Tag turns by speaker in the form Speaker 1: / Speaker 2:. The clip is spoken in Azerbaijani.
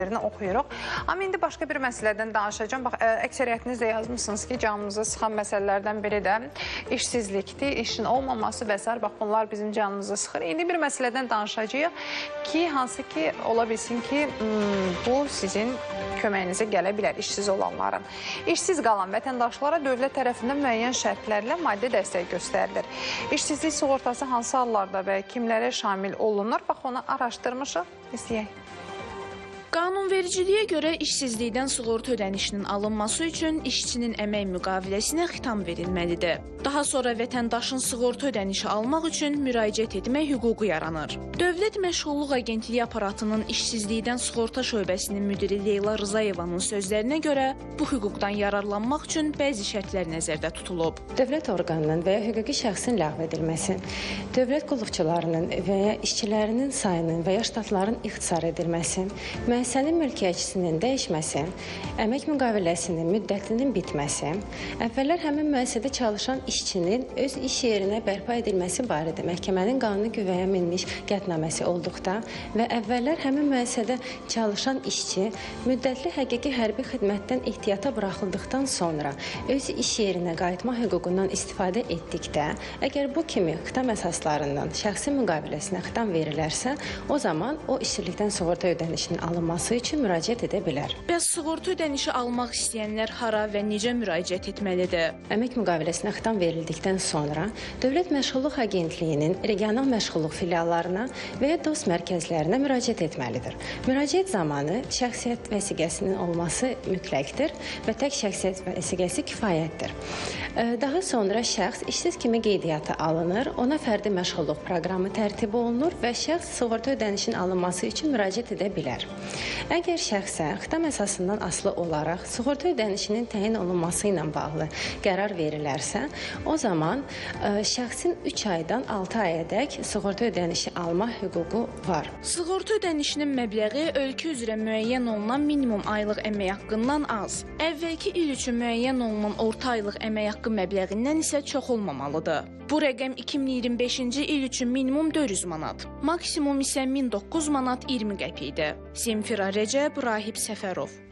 Speaker 1: Oxuyuruq. Amma indi başqa bir məsələdən danışacağam. Bax, əksəriyyətiniz də yazmışsınız ki, canımızı sıxan məsələlərdən biri də işsizlikdir, işin olmaması və sair. Bax, bunlar bizim canımızı sıxır. İndi bir məsələdən danışacağıq ki, hansı ki, ola bilsin ki, bu sizin köməyinizə gələ bilər işsiz olanların. İşsiz qalan vətəndaşlara dövlət tərəfindən müəyyən şərtlərlə maddi dəstək göstərilir. İşsizlik sığortası hansı hallarda və kimlərə şamil olunur? Bax, onu araşdırmışıq. İstəyək.
Speaker 2: Qanunvericiliyə görə işsizlikdən sığorta ödənişinin alınması üçün işçinin əmək müqaviləsinə xitam verilməlidir. Daha sonra vətəndaşın sığorta ödənişi almaq üçün müraciət etmək hüququ yaranır. Dövlət Məşğulluq Agentliyi aparatının işsizlikdən sığorta şöbəsinin müdiri Leyla Rzayevanın sözlərinə görə bu hüquqdan yararlanmaq üçün bəzi şərtlər nəzərdə tutulub.
Speaker 3: Dövlət orqanının və ya hüquqi şəxsin ləğv edilməsi, dövlət qulluqçularının və ya işçilərinin sayının və ya ştatların ixtisar edilməsi, müəssisənin mülkiyyətçisinin dəyişməsi, əmək müqaviləsinin müddətinin bitməsi, əvvəllər həmin müəssisədə çalışan işçinin öz iş yerinə bərpa edilməsi barədə məhkəmənin qanuni qüvvəyə minmiş qətnaməsi olduqda və əvvəllər həmin müəssisədə çalışan işçi müddətli həqiqi hərbi xidmətdən ehtiyata buraxıldıqdan sonra öz iş yerinə qayıtma hüququndan istifadə etdikdə, əgər bu kimi xitam əsaslarından şəxsi müqaviləsinə xitam verilərsə, o zaman o işsizlikdən sığorta ödənişinin alınması üçün müraciət edə bilər.
Speaker 2: Bəs sığorta ödənişi almaq istəyənlər hara və necə müraciət etməlidir?
Speaker 3: Əmək müqaviləsinə xitam verildikdən sonra Dövlət Məşğulluq Agentliyinin regional məşğulluq filiallarına və ya dost mərkəzlərinə müraciət etməlidir. Müraciət zamanı şəxsiyyət vəsiqəsinin olması mütləqdir və tək şəxsiyyət vəsiqəsi kifayətdir. Daha sonra şəxs işsiz kimi qeydiyyata alınır, ona fərdi məşğulluq proqramı tərtib olunur və şəxs sığorta ödənişinin alınması üçün müraciət edə bilər. Əgər şəxsə xitam əsasından asılı olaraq sığorta ödənişinin təyin olunması ilə bağlı qərar verilərsə, o zaman şəxsin 3 aydan 6 ayadək sığorta ödənişi alma hüququ var.
Speaker 2: Sığorta ödənişinin məbləği ölkə üzrə müəyyən olunan minimum aylıq əmək haqqından az, əvvəlki il üçün müəyyən olunan orta aylıq əmək haqqı məbləğindən isə çox olmamalıdır. Bu rəqəm 2025-ci il üçün minimum 400 manat, maksimum isə 1009 manat 20 qəpikdir. Zemfira Rəcəb, Rahib Səfərov.